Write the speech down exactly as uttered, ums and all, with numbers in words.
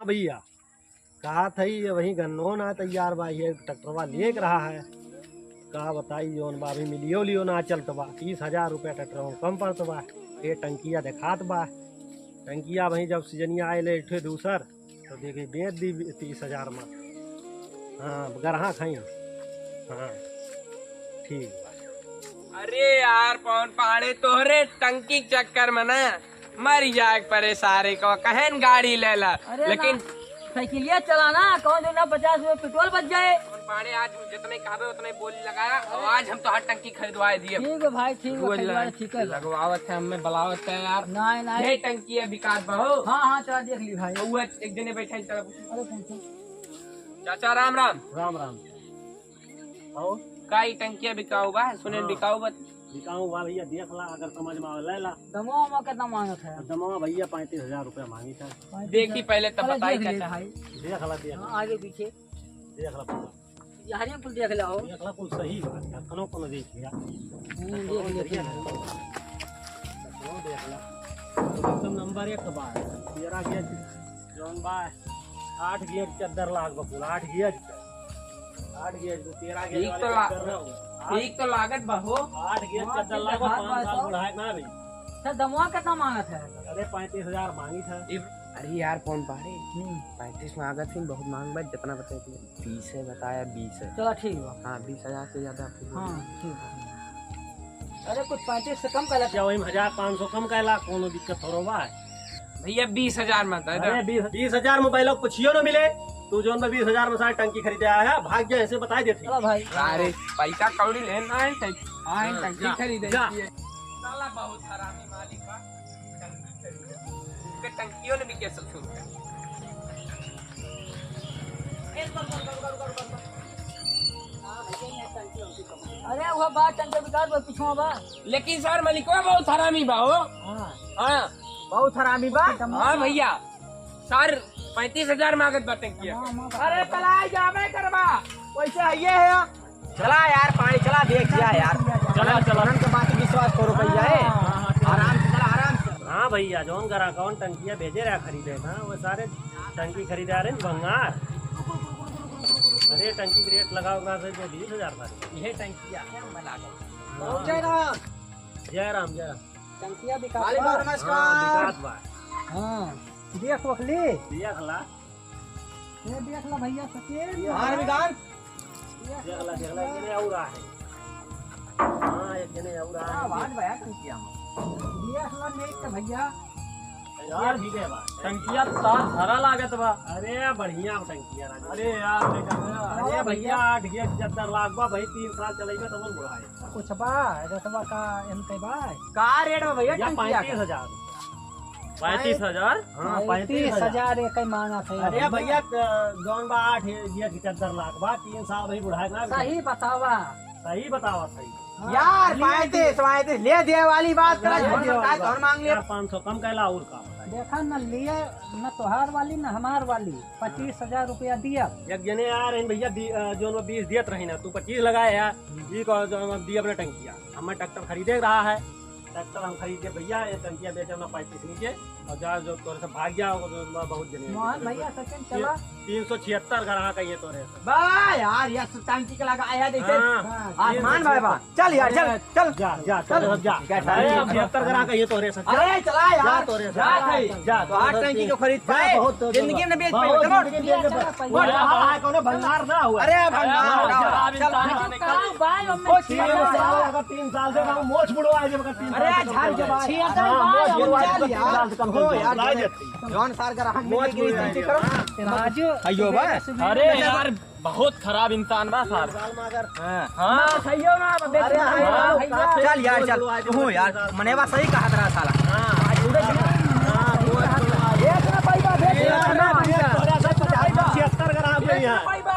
भइया, कहा थई, ये वही गन्नो ना तैयार बा, ये ट्रैक्टरवा लेके रहा है। का बताई, जौन बा, अभी मिलियो लियो ना चलत बा, तीस हजार रुपया ट्रैक्टरवा कम पड़त बा। ये टंकिया देखात बा, टंकिया वही जब सीजनिया आए ले उठे दूसर, तो देखे बेच दी तीस हजार में। हाँ, गरहा खाई। हाँ, ठीक बा। अरे यार, पवन पहाड़े, तोहरे टंकी के चक्कर में ना मर जाए के परे सारे को, कहेन गाड़ी ले ला। अरे लेकिन ना, साइकिलिया चलाना, कौन जो ना पचास रुपये पेट्रोल बच जाए। पवन पहाड़े, आज जितने कहबे उतने बोली लगाया, और आज हम तोहार टंकी खरीदवाए दिए। ठीक है भाई, ठीक है, रोज खरीदवाए, लगा-, ठीक है। लगवावत है, हमें बुलावत है यार। नहीं, नहीं। ये टंकी है विकास बाबू। हाँ, हाँ, चला देख ली भाई। वो एक जने बैठा है, चला पूछो। अरे, पूछो। चाचा राम राम। राम राम। और? का ई टंकिया बिकाऊ बा? सुने हाँ। बिकाऊ बा? बिकाऊ बा भइया, देख ला, अगर समझ में आवे, ले ला। दमवा उमवा कितना मांगत है? दमवा भइया पैंतीस हजार रुपया मांगी था। पैंतीस हजार। देखी पहले तब चला बताई देख ले चाचा। भाई। देख ला, देख ला। हाँ, आगे पीछे। देख ला पूरा। यार ये कुल देख ला हो। देख ला कुल सही बा, ढक्कनो कोनो देख लिया। हम्म, ढक्कनो देख लिया। बढ़िया है। ढक्कनो देख ला। एकदम नंबर एक बा। तेरह गेज जौन बा, आठ गेज चद्दर लाग बा पूरा, आठ गेज। आठ गेज, तेरह गेज ठीक वाला तो ला-, चद्दर ना हो। ठीक तो लागत बा हो। आठ गेज हाँ, चद्दर ठीक लाग बा, है, पाँच साल तो। बुढ़ाए ना रही। सर, दमवा कितना मांगत है? अरे, पैंतीस हजार मांगी था। ए, अरे यार, कौन पा रहे? हम्म। पैंतीस मांगत थी, बहुत मांग बा, जितना बताए थे। बीस है बताया, बीस है। चलो, ठीक बा। हाँ, बीस हजार से ज्यादा आपको बोल हाँ, रहे। ठीक बा। अरे, कुछ पैंतीस से कम कर लेते। क्या वही हजार पाँच सौ कम कैला, कोनो दिक्कत थोड़ो बा। भइया, बीस हजार में दे दे। अरे, बीस, बीस हजार में बैलों कुछियो न मिले। तू जौन बा बीस हजार में सारी टंकी खरीदे आया है, भाग जा, ऐसे बताई देती। चलो भाई। अरे, पैसा कौड़ी लेना है, टंकी, हाँ, हाँ, टंकी जा, खरीदे जा। के लिए। साला बहुत हरामी मालिक बा, टंकी खरीदे। उसके टंकियों ने भी कैसे छूट गए। अरे, वो बा टंकी बिकात बा, पीछुआ बा। लेकिन सर, मलिकवा बहुत हरामी बा हो। हाँ। हाँ। बहुत हरामी बा। हाँ भइया, सर, पैंतीस हजार मांगत बा टंकिया। अरे, चला जाबे करबा, वैसे है ये है। चला यार, पानी चला, देख जा यार। चला, चला। उन्हन के बात विश्वास करो भइया, ए। हाँ, हाँ, चला। आराम से चला, आराम से। हाँ भइया, जौन ग्राहकवन टंकिया भेजे रहा खरीदे ना, वो सारे टंकी खरीदे आ रहे हैं भंगार। अरे, टंकी के रेट लगाओ ना से जो बीस हजार था। ये टंकिया है, मैं लागल। हाँ। जय राम। जय राम, जय राम। टंकिया विकास मालिक बा। नमस्कार। हाँ, विकास बा। हाँ, देख वखली। देख ला। ये देख ला भइया सचिन। ये हार विधान। देख ला, देख ला, एक जने और आ है। हाँ, एक जने और आ है। आवाज भइया टंकिया में। देख ला नहीं तो भइया। यार, ठीक है बा। टंकिया तार भरा लागत बा। अरे, बढ़िया टंकिया राजा। अरे यार, देखा ना। अरे भइया, आठ गेज चद्दर लाग बा भाई, तीन साल चलेबे तब बुढ़ाए। कुछ बा, रेटवा का एम के बा? का रेट बा भइया, या टंकिया का? पैंतीस हजार। पैंतीस हजार? हाँ, पैंतीस हजार एक ही मांगा था। अरे भइया, त-, जौन बा आठ ये की चद्दर लाग बा, तीन साल भाई बुढ़ाए ना। सही बतावा। सही बतावा, सही। हाँ, यार, ले पैंतीस, पैंतीस, ले दे वाली बात करा, ले दे वाली बात। कौन मांग ले? यार, पाँच सौ कम कैला और का बताई? देखा न लिए, न तोहार वाली, न हमार वाली, पच्चीस हजार रुपया दिया। एक जने यार, इन भइया दी-, अ, जौन बा बीस दियत रही ना, तू पच्चीस लगाए यार, ई को जौन बा दी अपने टंकिया। हमें ट्रैक्टर खरीदे रहा है, ट्रैक्टर हम खरीद के भइया, ये टंकिया बेचे अपना पैंतीस नीचे, और जा जो तोरे से भाग गया होगा, तो बहुत जने मोहन भइया, सचिन, चला। तीन सौ छिहत्तर ग्राहक है ये तोरे से। बा यार, ये टंकी के लगा आया जैसे हाँ, आसमान भाई बा। चल यार, चल, चल। जा, जा, चल। तोरे से जा। क्या अरे, अब छिहत्तर ग्राहक है ये तोरे से। अरे, चला यार। जा तोरे से। जा भाई। जा, तो आठ टंकी जो खरीद पाए, बहुत, जिंदगी में बेच पाए। बहुत, चलो। जिंदगी में बेच पाए। बहुत, हाँ, हाँ, कोनो भंगार ना हुआ। अरे, भंगार हाँ, ना हुआ। खराब चल। इंसान है। कहाँ बाल में कुछ नहीं छिया हुआ। अगर तीन साल से ना मोछ बुढ़वा है, अगर तीन अरे, साल से झाड़ कम के हो बाद। जाए। हाँ, मोछ बुढ़वा है, अगर तीन साल से कम हो यार, बुढ़वा जाए। जौन सार ग्राहक मिले मोछ गिरी बुढ़वा चिंता है। करो। राजू, अयो बा। अरे यार, बहुत खराब इंसान बा सार। हाँ। हाँ। सही हो ना, अब बेच अरे, दे। हाँ, हाँ, चल यार, चल। तू यार, मनेवा सही कहा तेरा साला। हाँ। आज उड़े हाँ। हाँ, मोछ बुढ़वा है। बेच ना पाइबा, बेच ना पाइबा। छिहत्तर ग्राहक है यहाँ। बेच ना पाइबा।